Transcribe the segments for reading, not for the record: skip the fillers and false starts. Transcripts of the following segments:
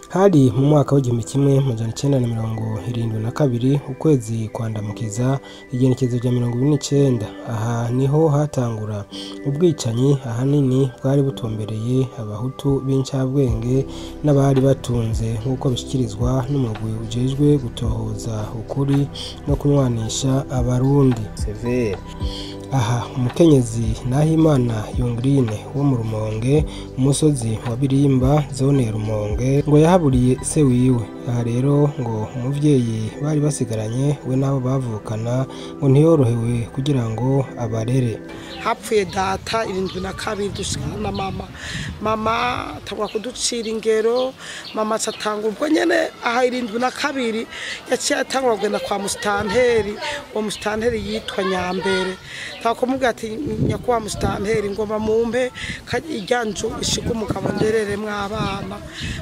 Hari mu mwaka w'1972, ukwezi kwa Ndamukiza, igenekerezo rya 29. Aha niho hatangura ubwicanyi ahanini bwari butumbereye abahutu b'incabwenge n'abari batunze, nk'uko bishikirizwa n'umugwi ujejwe gutohoza ukuri no kunywanisha abarundi, CVR. Aha umukenyezi Nahimana Yongrine wo mu Rumonge, umusozi wa Birimba, zone ya Rumonge, ngo yahaburiye se wiwe. Aha rero ngo umuvyeyi bari basigaranye we n'abo bavukana ngo ntiyorohewe kugira ngo abarere. Hapfuye data 72, dusigara na mama. Mama atangura kuducira ingero. Mama atanga ubwo nyene aha 72 yaciye atangura kugenda kwa musitanteri. Uwo musitanteri yitwa Nyambere. Takumubwira ati: "Nyakuba musitanteri, ngomba mumpe irya nzu ishiga umugabo ndereremwo abana."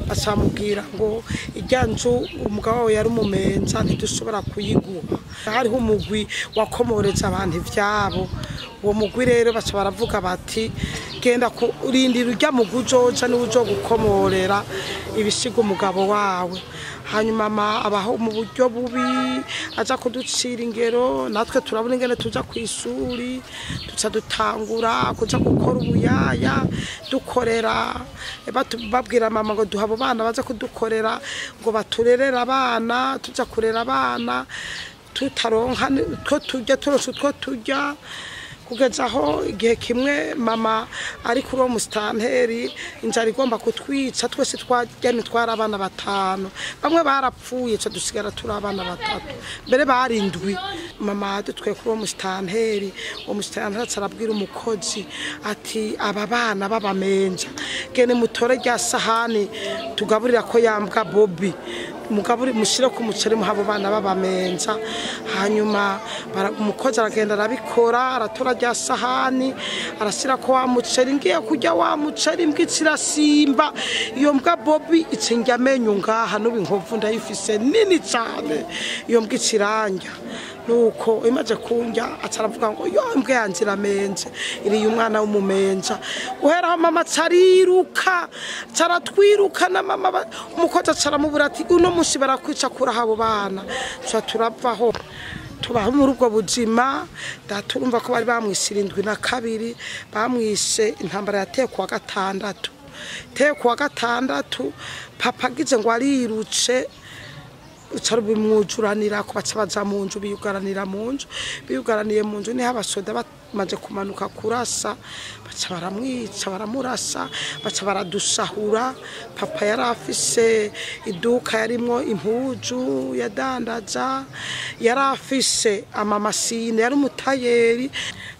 Bacamubwira ngo irya nzu umugabo wawe yari umumenza, ntidushobora kuyiguha. Hariho umugwi wakomoreza abantu ivyabo. Uwo mugwi rero baca baravuga bati: "Genda kurindira urya mugwi uzoza, niwe uzogukomorera ibisiga umugabo wawe." Hanyuma mama abaho mu buryo bubi, aza kuducira ingero, natwe turabona ingene tuja kw'ishuri. Duca dutangura kuja gukora ubuyaya, dukorera babwira mama ngo duha abo bana baza kudukorera, ngo baturerere abana. Tuja kurera abana tutaronka utwo turya, turonse utwo turya, kugeza aho igihe kimwe mama ari kuri uwo musitanteri, inzara igomba kutwica twese. Twaryamye, twari abana batanu, bamwe barapfuye, ca dusigara turi abana batatu, mbere bari indwi. Mama dutwaye kuri uwo musitanteri. Uwo musitanteri aca arabwira umukozi ati: "Aba bana b'abamenja, gene mutore rya sahani tugaburira ko yambwa Bobi, mugaburi mushyire ku muceri, muha abo bana b'abamenja." Hanyuma umukozi aragenda arabikora, aratora rya sahani, arashyira ko wa muceri. Ngiye kurya wa muceri, imbwa irasimba. Iyo mbwa Bobi itsinjya amenyo ngaha, n'ubu inkovu ndayifise nini cyane. Iyo mbwa ikiranja. Nuko imaze kunjya, aca aravuga ngo: "Yo, imbwa yanjye iramenje, iriye umwana w'umumenja." Uheraho mama aca ariruka, aca aratwirukana. Mama umukozi aca aramubura ati: "Uno munsi barakwica, kuraho abo bana." Tuca turavaho, tubaho muri ubwo buzima. Data urumva ko bari bamwise 72, bamwise intambara yateye kuwa gatandatu. Iteye kuwa gatandatu, papa agize ngo arirutse, uca bimwujuranira ko baca baja mu nzu, biyugaranira mu nzu. Biyugaraniye mu nzu, niho abasoda bamaze kumanuka kurasa, baca baramwica, baramurasa, baca baradusahura. Papa yari afise iduka yarimwo impuzu yadandaza, yari afise amamasine, yari umutayeri.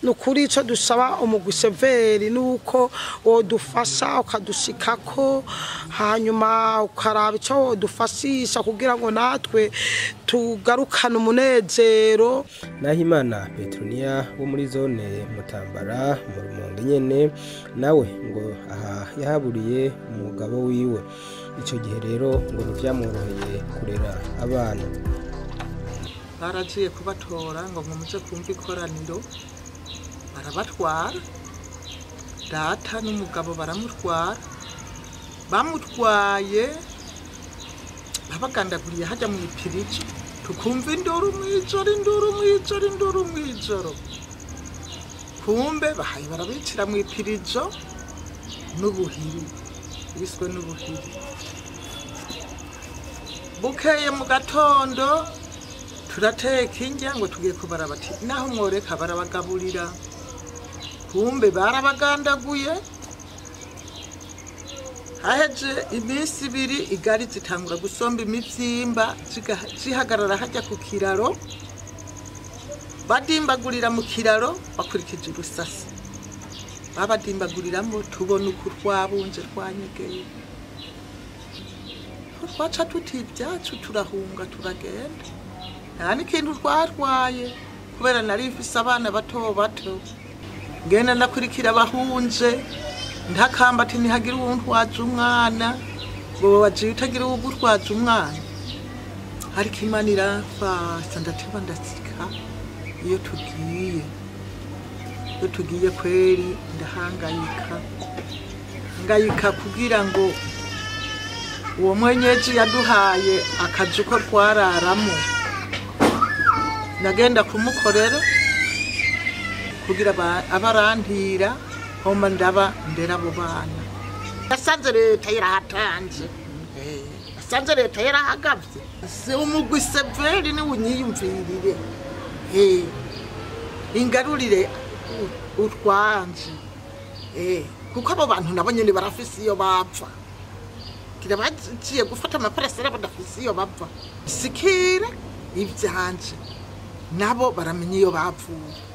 Ni ukuri, ico dusaba umugwi CVR ni uko wodufasha ukadushikako, hanyuma ukaraba ico wodufashisha kugira ngo natwe tugarukane umunezero. Nahimana Petronia wo muri zone Mutambara mu Rumonge nyene, nawe ngo aha yahaburiye umugabo wiwe. Ico gihe rero ngo ntivyamworoheye kurera abana. Baragiye kubatora ngo muze kumva ikoraniro, barabatwara. Data n'umugabo baramutwara. Bamutwaye babagandaguriye hajya mu ipiriji, tukumva induru mw'ijoro, induru mw'ijoro, induru mw'ijoro. Kumbe bahaye barabicira mu ipirijo n'ubuhiri, biswe n'ubuhiri. Bukeye mu gatondo turateka indya ngo tugiye kubara, bati naho mworeka barabagaburira. Kumbe barabagandaguye. Haheze iminsi 2, igari zitangura gusomba imivyimba, zihagarara hajya ku kiraro, badimbagurira mu kiraro bakurikije urusasi babadimbaguriramwo. Tubona uku twabunze, twanyegeye, twaca tuti ibyacu, turahunga, turagenda. Nta n'ikintu twatwaye kubera nari mfise abana bato bato. Ngenda ndakurikira abahunze, ntakamba ati ntihagire uwuntwaza umwana, ngo wagiye utagira uwugutwaza umwana. Ariko Imana iramfasha, ndateba ndasika. Iyo tugiye kweri ndahangayika, ngayika kugira ngo Uwo mwenyeji yaduhaye akazu ko twararamo, nagenda kumukorera kugira abarantira homa ndaba ndera abo bana. Yasanze leta yarahatanze, yasanze leta yarahagavye. Se umugwi severi ni unyiyumvirire, ingarurire utwanje, kuko abo bantu nabo nyene barafise iyo bapfa. Kirabagiye gufata amaparasera badafise iyo bapfa, sikira ivyanje nabo baramenya iyo bapfuye.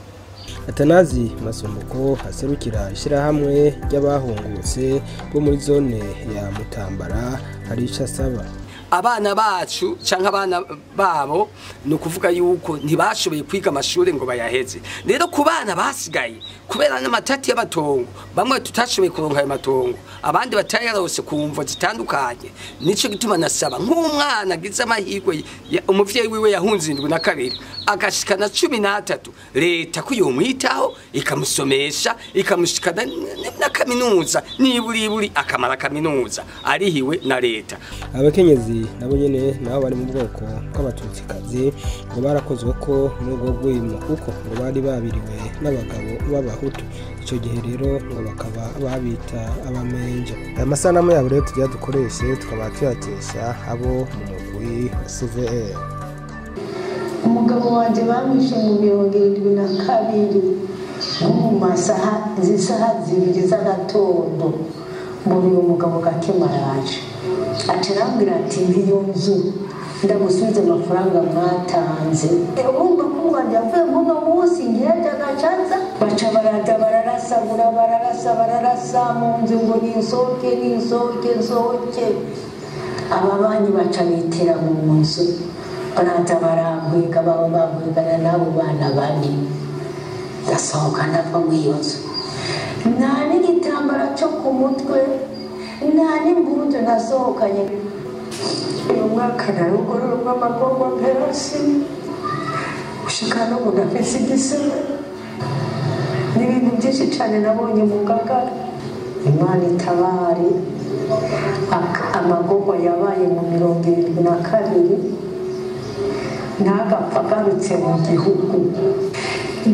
Atanazi Masumbuko aserukira ishirahamwe ry'abahungutse bo muri zone ya Mutambara hari ico asaba. Abana bacu canke abana babo no kuvuga yuko ntibashoboye kwiga amashuri ngo bayaheze. Rero ku bana basigaye kubera n'amatati y'abatongo, bamwe tutashoboye kuronka ayo matongo, abandi batayarose ku mvo zitandukanye. Nico gituma nasaba nk'umwana agize amahirwe, umuvyeyi wiwe yahunze 72 agashikana 13, leta ko yomwitaho ikamusomesha ikamushikana na kaminuza, niburiburi akamara kaminuza arihiwe na leta. Abakenyezi nabo nyene nabo bari mu bwoko bw'abatutsikazi ngo barakozwe ko n'ubwo rwimo, kuko ngo bari babiriwe n'abagabo b'abahutu. Ico gihe rero ngo bakaba babita abamenja. Aya masanamu yabo rero tugira dukoreshe tukaba tuyakesha abo mu mugwi wa CVR. Umugabo wanje bamwishe mu 72 nko mu masaha z'isaha 2 z'agatondo. Mbona uyu mugabo Gakema yaje acarambwira ati ngiyo nzu ndagusubiza amafaranga mwatanze. Urumva ko umwana yavuye muno munsi ngiye agacaza, baca baraza bararasagura bararasa bararasa mu nzu ngo ninsohoke ninsohoke nsohoke. Ababanyi baca bitera mu nzu baraza barambwika, baba bambwikana n'abo bana bane. Ndasohoka ndava muri iyo nzu, nta n'igitambara cyo ku mutwe, nta n'imbuto nasohokanye. Uyu mwaka narugororwa amagorwa mperasi gushika n'ubu ndafise igisebe. Ni ibintu byinshi cyane nabonye mu Ngagara. Imana itabare. Amagorwa yabaye mu 72 ntagapfa agarutse mu gihugu.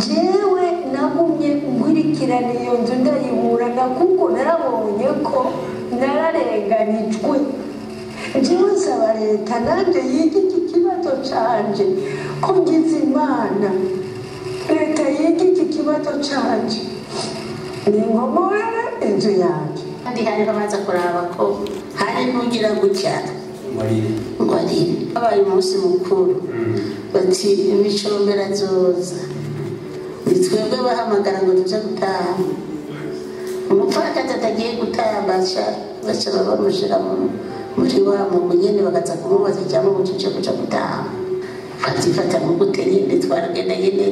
Jewe nagumye nkurikirana iyo nzu ndayiburana, kuko narabonye ko nararenganijwe. Jewe nsaba leta nanje yige iki kibazo canje, ko ngize Imana leta yige iki kibazo canje, ninkomorere inzu yanje. Kandi hariho baza kuraba ko hari n'ugira gutya ngo arire. Habaye umunsi mukuru bati imicombero azoza, ni twebwe bahamagara ngo tuje gutaha. Umupfakazi atagiye gutaha baca bamushira muri wa mugwi nyene, bakaza kumubaza cyangwa ngo tuje kuja gutaha. Batifata mu gute nyene, twaragenda nyene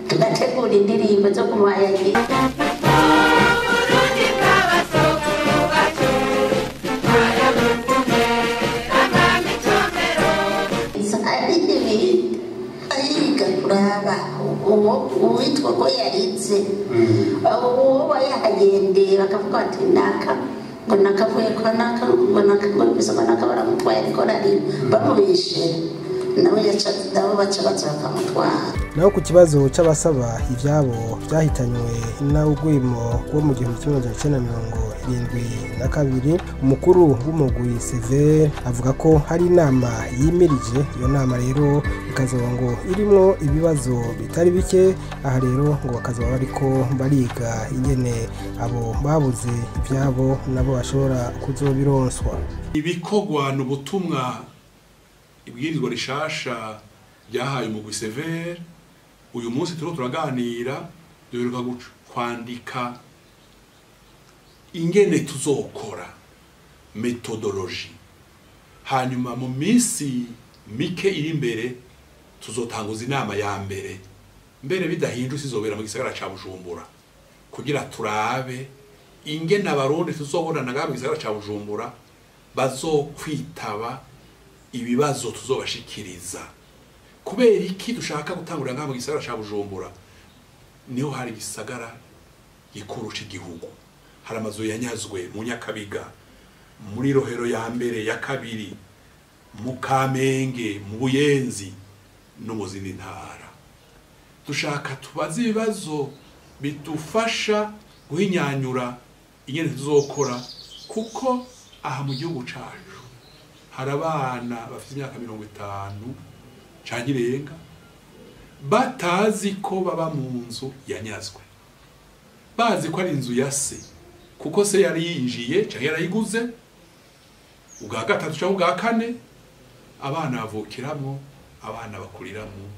tugategura indirimbo zo kumuhayagira. Uwitwa ko yaritse uwo bayahagendeye bakavuga bati naka ngo nakavuye ko naka ngo naka ngo bisa ngo naka baramutwaye ariko ararira bamubishe nawe yaca nabo baca baza bakamutwara. Naho ku kibazo c'abasaba ivyabo vyahitanywe n'urwimo rwo mu 1972, umukuru w'umugwi Sever avuga ko hari inama yimirije. Iyo nama rero ikazoba ngo irimwo ibibazo bitari bike. Aha rero ngo bakazoba bariko bariga ingene abo babuze ivyabo nabo bashobora kuzobironswa. Ibikorwa n'ubutumwa ibwirizwa rishasha ryahaye umugwi Sever, uyu munsi turiko turaganira duheruka kwandika ingene tuzokora methodology, hanyuma mu minsi mike iri imbere tuzotanguza inama ya mbere mbere bidahindutse izobera mu gisagara ca Bujumbura, kugira turabe ingene abarundi tuzobonana ngaha mu gisagara ca Bujumbura bazokwitaba ibibazo tuzobashikiriza. Kubera iki dushaka gutangurira ngaha mu gisagara ca Bujumbura? Niho hari igisagara gikuru c'igihugu, hari amazu yanyazwe mu Nyakabiga, muri Rohero ya mbere, ya kabiri, mu Kamenge, mu Buyenzi no mu zindi ntara. Dushaka tubaze ibibazo bidufasha guhinyanyura ingene tuzokora, kuko aha mu gihugu cacu hari abana bafite imyaka 50 canke irenga batazi ko baba mu nzu yanyazwe, bazi ko ari inzu ya se kuko se yari yinjiye canke yarayiguze ubwa gatatu canke ubwa kane. Abana bavukiramwo, abana bakuriramwo.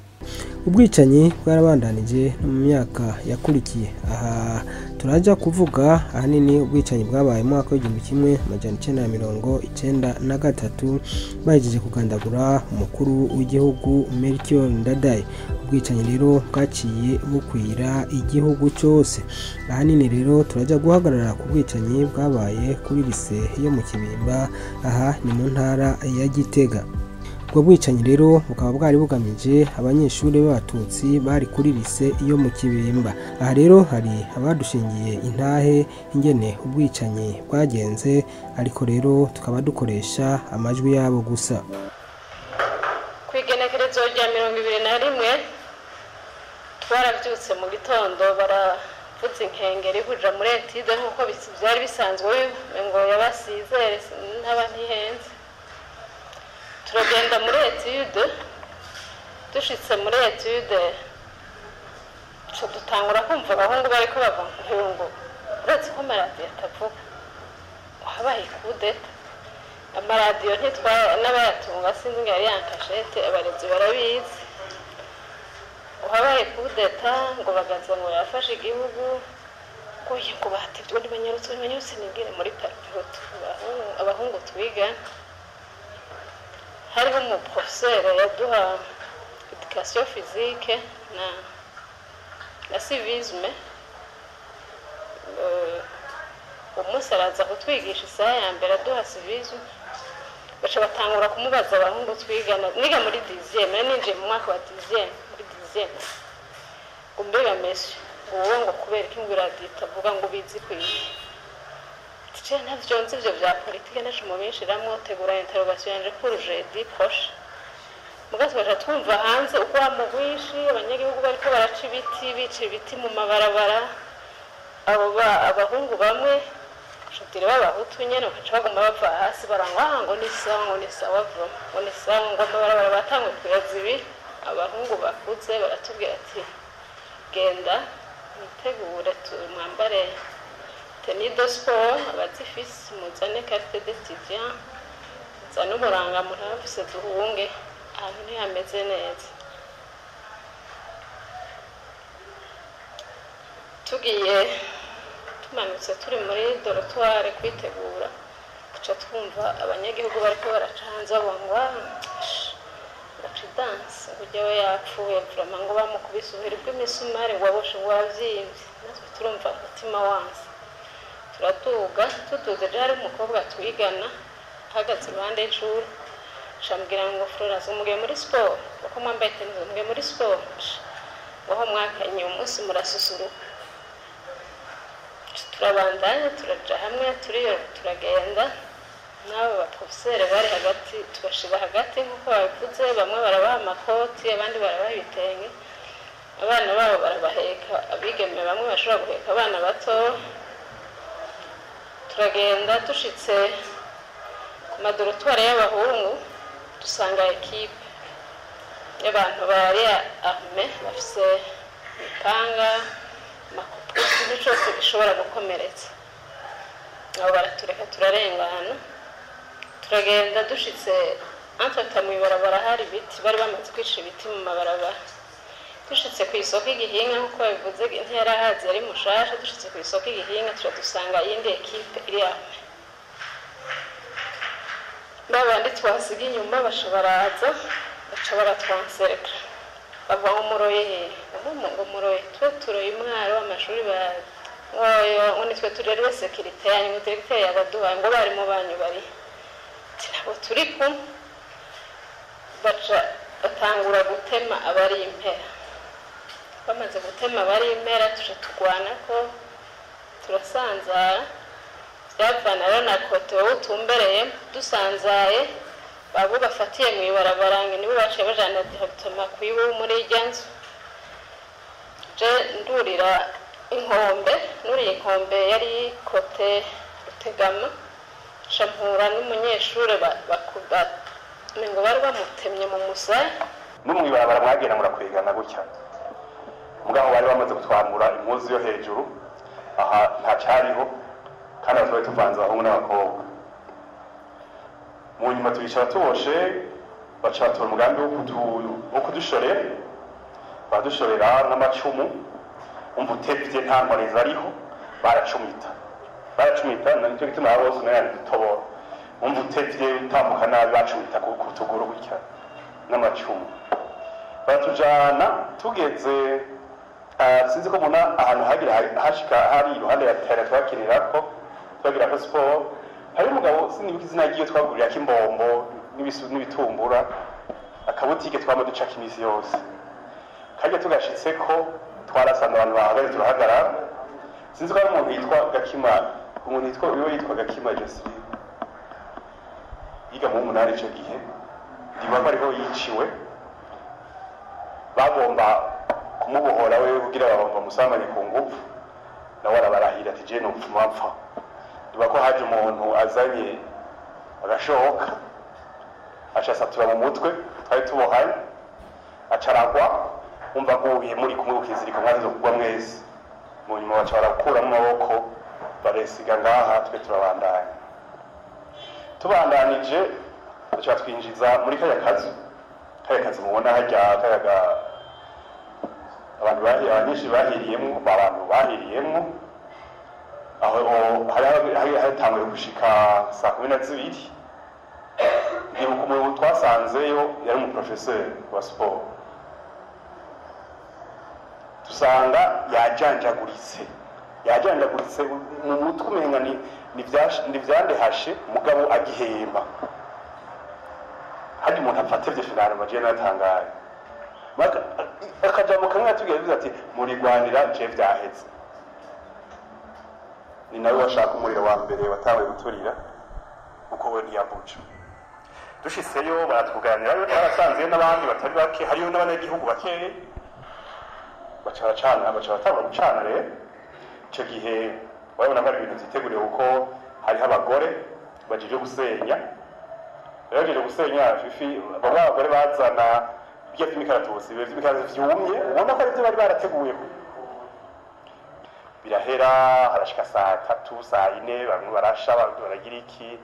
Ubwicanyi bwarabandanije no mu myaka yakurikiye. Aha turaja kuvuga ahanini ubwicanyi bwabaye mu mwaka w'1993 bahejeje kugandagura umukuru w'igihugu Melchior Ndadaye. Ubwicanyi rero bwaciye bukwira igihugu cyose. Ahanini rero turaja guhagarara ku bwicanyi bwabaye kuri lise yo mu Kibimba, aha ni mu ntara ya Gitega. Ubwo bwicanyi rero bukaba bwari bugamije abanyeshuri b'abatutsi bari kuri lise yo mu Kibimba. Aha rero hari abadushingiye intahe ingene ubwicanyi bwagenze, ariko rero tukaba dukoresha amajwi yabo gusa. Kw'igenekerezo rya 21 twaravyutse mu gitondo baravuza inkengeri kuja muri etide nk'uko byari bisanzwe, ngo yabasizere ntaba ntihenze. Turagenda muri etude, dushitse muri etude dutangura kumva abahungu bariko bava ngo uretse ko amaradiyo atavuga, habaye kudeta amaradiyo ntitwa n'abayatunga sinzi ngo yari yankashete, abarezi barabizi. Habaye kudeta ngo bagaza ngo yafashe igihugu, ngo batevye ntibanyarutse nibwire muri parpiroto abahungu twiga. Hariho umuprofeseri yaduha education physique na civisme. Umunsi araza kutwigisha isaha ya mbere aduha civisme, baca batangura kumubaza abahungu twigana. Niga muri 10e, nari ninjiye mu mwaka wa 10e, muri 10e. Ngo mbega monsieur, ngo wowe ngo kubera iki ngo iradiyo itavuga ngo ubizi kwiga? Tice ntavyo nzi ivyo vya politike ntaco mubishiramwo, tegura interrogation yanje pour jeudi proche. Muga tugaca twumva hanze uko mugwishi abanyagihugu bariko baraca ibiti, bica ibiti mu mabarabara. Abo abahungu bamwe shotire b'abahutu nyene bakaca baguma bava hasi barangwa ngo ni sawa, ngo ni sawa, ngo ni sawa, ngo amabarabara batanguye kuyazibira. Abahungu bakuze baratubwira ati genda mwitegure mwambare tenue de sport, abazifise muzane carte d'étudiant, muzane uburangamuntu abafise duhunge, ahantu ntihameze neza. Tugiye tumanutse turi muri dortoir kwitegura, duca twumva abanyagihugu bariko baraca hanze bavuga ngo danse ngo ujyewe yapfuye vraiment, ngo bamukubise ubuhiri bw'imisumari ngo aboshe ngo wavyimvye. Natwe turumva umutima wanze, turaduga. Tuduze hari umukobwa twigana ahagaze iruhande y'ishuri, shambwira ngo Florence umugiye muri sport, kuko mwambaye tennis umugiye muri sport, waho mwakanye umunsi murasusuruka. Turabandanya turaja hamwe turiyo turagenda n'abo baprofeseri bari hagati, tubashira hagati nk'uko babivuze, bamwe barabaha amakoti abandi barabaha ibitenge, abana babo barabaheka, abigeme bamwe bashobora guheka abana bato. Turagenda dushitse ku madorotwari y'abahungu dusanga ekipe y'abantu bari arme bafise imipanga, amakopo, ikintu cyose gishobora gukomeretsa. Abo baratureka turarengana, turagenda dushitse antata mw'ibarabara hari ibiti, bari bamaze kwica ibiti mu mabarabara. Dushitse ku isoko igihinga nk'uko babivuze ntiyarahazi yari mushasha, dushitse ku isoko igihinga turadusanga iyindi ekipe iri arme. Babandi twasiga inyuma baca baraza, baca baratwanserekera bava ngo muroye hehe, ngo muroye twe turoye umwaro w'amashuri ngo nitwe turerwe sekirite yanyu, ngo directeur yabaduhaye, ngo bari mu banyu bari ntabwo turi kumwe. Baca batangura gutema abari impera, bamaze gutema abari impera tuca turwana ko turasanzara. Byavana rero na kote wowe utumbereye dusanzaye abo bafatiye mu ibarabara ngo nibo baciye bajana directement kwiwe muri irya nzu. Je ndurira inkombe, nuriye inkombe yari kote Rutegama, nca mpura n'umunyeshure ngo bari bamutemye mu musaya. No mu ibarabara mwagenda murakwegana gutya, mugabo bari bamaze kutwambura impuzu yo hejuru, aha ntacariho, kandi twari tuvanze abahungu n'abakobwa. Mu nyuma tubicara tuboshe, baca batora umugambi wo kudushorera, badushorera n'amacumu. Umva utevye nta nkoreza ariho, baracumita, nicyo gituma abo bose umenga ntidutobora. Umva utevye utambuka nabi, bacumita ku tuguru gutya n'amacumu. Baratujana tugeze, sinzi ko mubona ahantu hagira hashika hari iruhande ya tere twakinirako, twagirako siporo. Hari umugabo sinibuka izina ryiwe, twagurirako imbombo n'ibitumbura, akabutike twama ducako imisi yose. Karya tugashitseko twarasanze abantu bahagaze, turahagarara. Sinzi ko hari umuntu yitwa Gakima, umuntu yitwa uwo yitwa Gakima Joseline, yiga mu 8 ico gihe, ndibuka ko ariho yiciwe. Bagomba kumubohora wewe kugira bamusamanye ku ngufu, nawe arabarahira ati je nopfuma mpfa. Ndibuka ko haje umuntu azanye agashoka, aca asatura mu mutwe, twari tubohanye, aca aragwa. Umva aguye muri kumwe ukizirika mwazo kugwa mwese. Mu nyuma baca barakuramo amaboko baresiga ngaha, twe turabandanya. Tubandanije baca batwinjiza muri kaya kazu, kaya kazu mubona harya kaya abantu abanyeshuri bahiriyemwo, abantu bahiriyemwo aho hari hatanguye gushika saa 12. Ndibuka umuntu twasanzeyo yari umuprofeseri wa siporo, dusanga yajanjaguritse mu mutwe, umenga ni vyandehashe, mugabo agihemba. Hari umuntu afatevye finale maje natangaye, akajambo kamwe atubwira yavuze ati murigwanira je vyaheze. Ni nawe washaka umuriro wa mbere watawe guturira, uko we ntiyabuca. Dushitseyo baratuganira, barasanzeyo n'abandi batari bake, hariyo n'abanyagihugu bakeyi, baca baracana, baca batangura gucana. Rero ico gihe urabona ko ari ibintu vyiteguriwe, kuko hariho abagore bajeje gusenya. Rero bajeje gusenya fifi, bamwe abagore bazana ibyo vy'imikaratusi, vy'imikaratusi vyumye, ubona ko arivyo bari barateguye. Birahera harashika saa 3, saa 4, bamwe barasha, abandi baragira iki,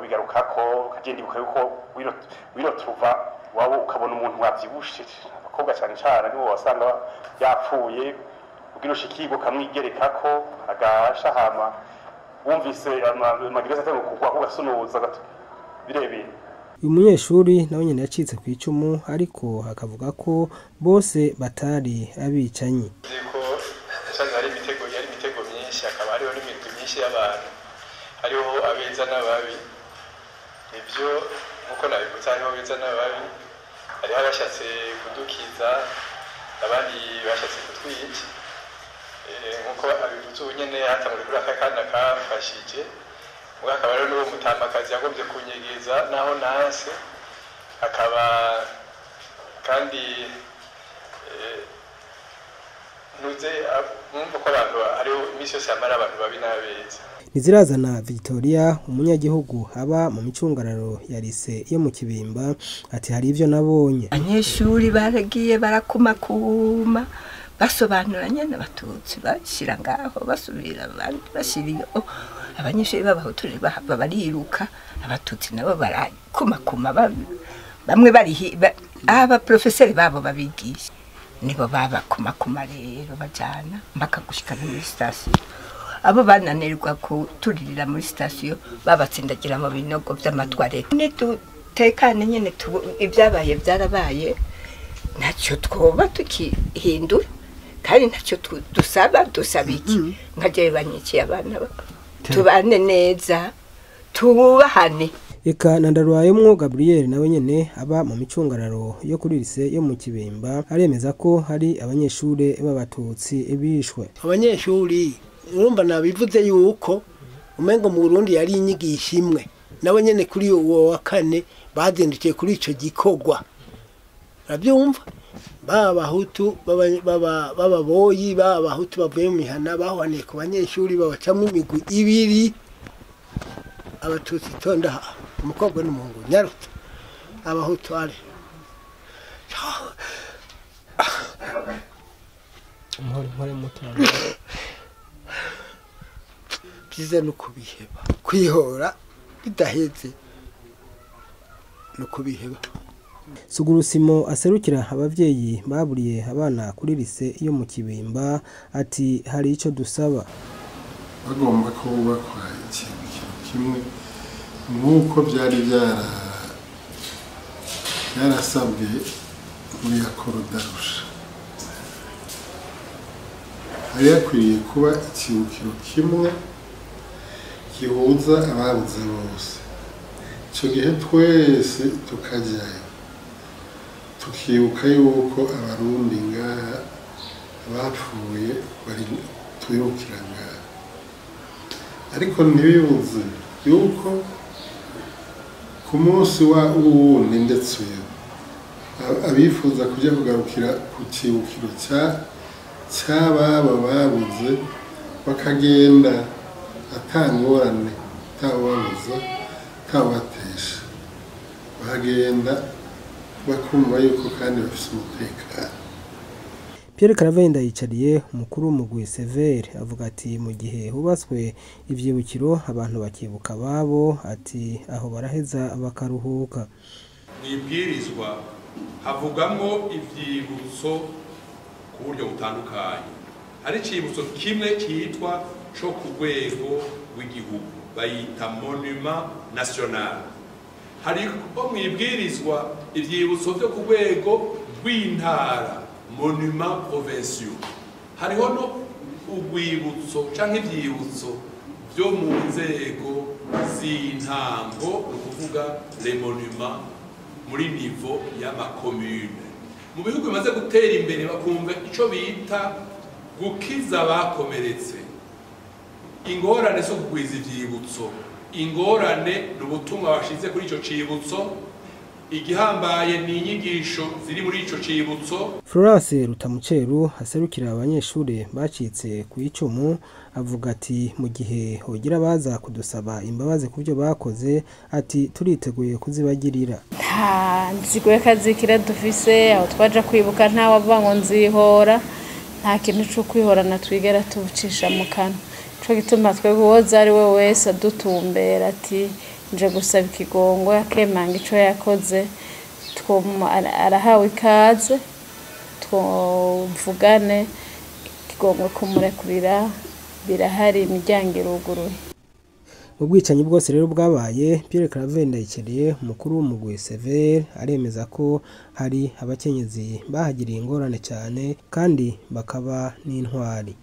bigarukako. Ukagenda ibuka yuko wirotuva waba ukabona umuntu wavyibushe, abakobwa cane cane nibo wasanga yapfuye, kugira ushikirwe ukamwigerekako agasha, hama wumvise amagereza atanguye kugwa ugasunuza gato birebire. Uyu munyeshuri nawe nyene yacitse ku icumu, ariko akavuga ko bose batari abicanyi. Ko hari imitego, yari imitego myinshi, hakaba hariho n'imigwi myinshi y'abantu, hariho abeza n'ababi. Nivyo nkuko nabivutse, hariho abeza n'ababi, hariho abashatse kudukiza, abandi bashatse kutwica. Nkuko abivutse ubu nyene hatanguriye kuri aka kana kafashije, ubwo akaba rero n'uwo mutamakazi yagombye kunyegeza naho nanse, akaba kandi ntuze mwumva ko abantu hariho iminsi yose yamara abantu babi n'abeza. Nizirazana Victoria, umunyagihugu aba mu micungararo ya lise yo mu Kibimba, ati hari ivyo nabonye. Abanyeshuri baragiye barakumakuma basobanura nyene abatutsi bashira ngaho, basubira abandi bashira iyo. Abanyeshuri b'abahutu bahava bariruka, abatutsi nabo barakumakuma, bamwe bari aba profeseri babo babigisha nibo babakumakuma rero bajana mpaka gushika muri sitasiyo. Abo bananirwa kuturirira muri sitasiyo babatsindagira mu binogo vy'amatwarete. Nitutekane nyene, ibyabaye byarabaye, ntacyo twoba tukihindura, kandi ntacyo dusaba. Dusaba iki? Nka jewe banyikiye abana, tubane neza, tubahane. Eka na Ndarwayemwo Gabriel nawe nyene aba mu micungararo yo kuri lise yo mu Kibimba, aremeza ko hari abanyeshure b'abatutsi bishwe. Abanyeshuri urumva nabivuze yuko Umengo mu Burundi yari inyigisho imwe, nabo nyene kuri uwo wa kane bazindukiye kuri ico gikorwa. Uravyumva? B'abahutu b'ababoyi, b'abahutu bavuye mu mihana bahwaniye ku banyeshuri, babacamwo imigwi ibiri, abatutsi tonda umukobwa n'umuhungu nyarutse, abahutu ari mpore mutana. Byiza no kubiheba, kwihora bidaheze no kubiheba. Sugurusimo aserukira abavyeyi baburiye abana kuri lise yo mu Kibimba ati hari ico dusaba. Bagomba ko bubakwa ikintu kimwe nk'uko byari byarasabwe muri Yakorodarusha. Hari hakwiriye kuba ikibukiro kimwe gihuza ababuze bose. Icyo gihe twese tukajyayo tukibuka yuko abarundi ngaha bapfuye bari twibukira ngaha, ariko ntibibuze yuko ku munsi wa wundi ndetse uyu abifuza kujya kugarukira ku kibukiro cy'ababa babuze bakagenda atangorane, atababuza, atabatesha, bagenda bakumva yuko kandi bafite umutekano. Pierre Claver Ndayicariye umukuru w'umugwi Severe avuga ati mu gihe hubatswe ivyibukiro abantu bakibuka babo, ati aho baraheza bakaruhuka. Mwibwirizwa havugamwo ivyibutso ku buryo butandukanye. Hari icibutso kimwe cyitwa co ku rwego rw'igihugu bayita monument national. Hari mwibwirizwa ivyibutso vyo ku rwego rw'intara monument provincial. Hariho no urwibutso canke ivyibutso vyo mu nzego z'intango, ni ukuvuga les monuments muri niveau y'amakomune. Mu bihugu bimaze gutera imbere bakumva ico bita gukiza abakomeretse. Ingorane zo kugwiza ivyibutso, ingorane ni ubutumwa bashize kuri ico cibutso, igihambaye ni inyigisho ziri muri ico cibutso. Florence Rutamuceru aserukira abanyeshure bacitse ku icumu avuga ati mu gihe hogira baza kudusaba imbabazi kubyo bakoze, ati turiteguye kuzibagirira. Nta nzigo y'akazikira dufise, aho twaja kwibuka nta wavuga ngo nzihora, nta kintu co kwihorana twigera tubucisha mu kanwa. Ico gituma twebwe uwoza ari we wese adutumbera ati nje gusaba ikigongo akemanga ico yakoze, arahawe ikaze, twumvugane ikigongo kumurekurira birahari, imiryango iruguruye. Ubwicanyi bwose rero bwabaye, Pierre Claver Ndayicariye umukuru w'umugwi Severe aremeza ko hari abakenyezi bahagiriye ingorane cyane kandi bakaba n'intwari.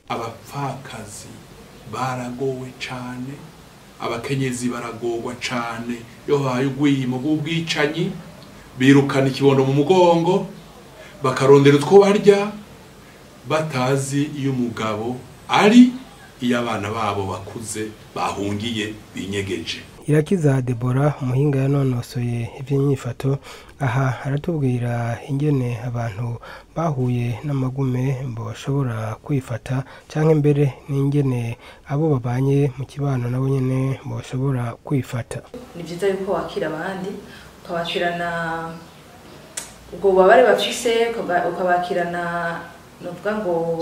Abapfakazi baragowe cyane, abakenyezi baragorwa cyane, iyo habaye urwimo rw'ubwicanyi birukana ikibondo mu mugongo bakarondera utwo barya batazi iyo umugabo ari, iyo abana babo bakuze bahungiye binyegeje. Irakiza Debora umuhinga yanonosoye iby'inyifato aha aratubwira ingene abantu bahuye n'amagume bashobora kwifata canke mbere n'ingene abo babanye mu kibano nabo nyene bashobora kwifata. Ni byiza yuko wakira abandi, ukabakirana ubwo bubabare bafise, ukabakirana novuga ngo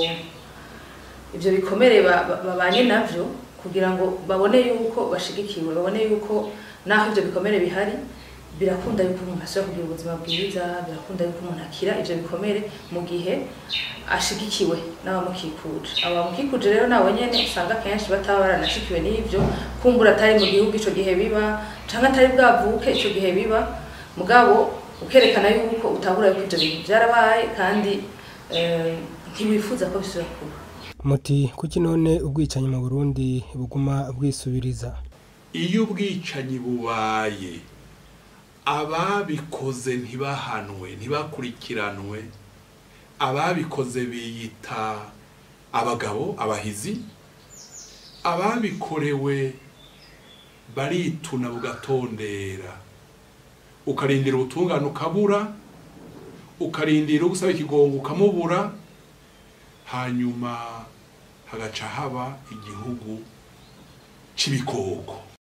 ivyo bikomere babanye navyo, kugira ngo babone yuko bashigikiwe, babone yuko naho ivyo bikomere bihari birakunda yuko umuntu asubira kugira ubuzima bwiza, birakunda yuko umuntu akira ivyo bikomere mu gihe ashigikiwe n'abamukikuje. Abamukikuje rero nabo nyene usanga kenshi bataba baranashikiwe n'ivyo, kumbura atari mu gihugu ico gihe biba, canke atari bwavuke ico gihe biba, mugabo ukerekana yuko utahura yuko ivyo bintu vyarabaye kandi ntiwifuza ko bisubira kuba. Muti kuki none ubwicanyi mu Burundi buguma bwisubiriza? Iyo ubwicanyi bubaye ababikoze ntibahanwe, ntibakurikiranwe, ababikoze biyita abagabo abahizi, Ababikorewe barituna bugatondera, ukarindira ubutungane ukabura, ukarindira ugusaba ikigongo ukamubura, hanyuma hagaca haba igihugu c'ibikoko.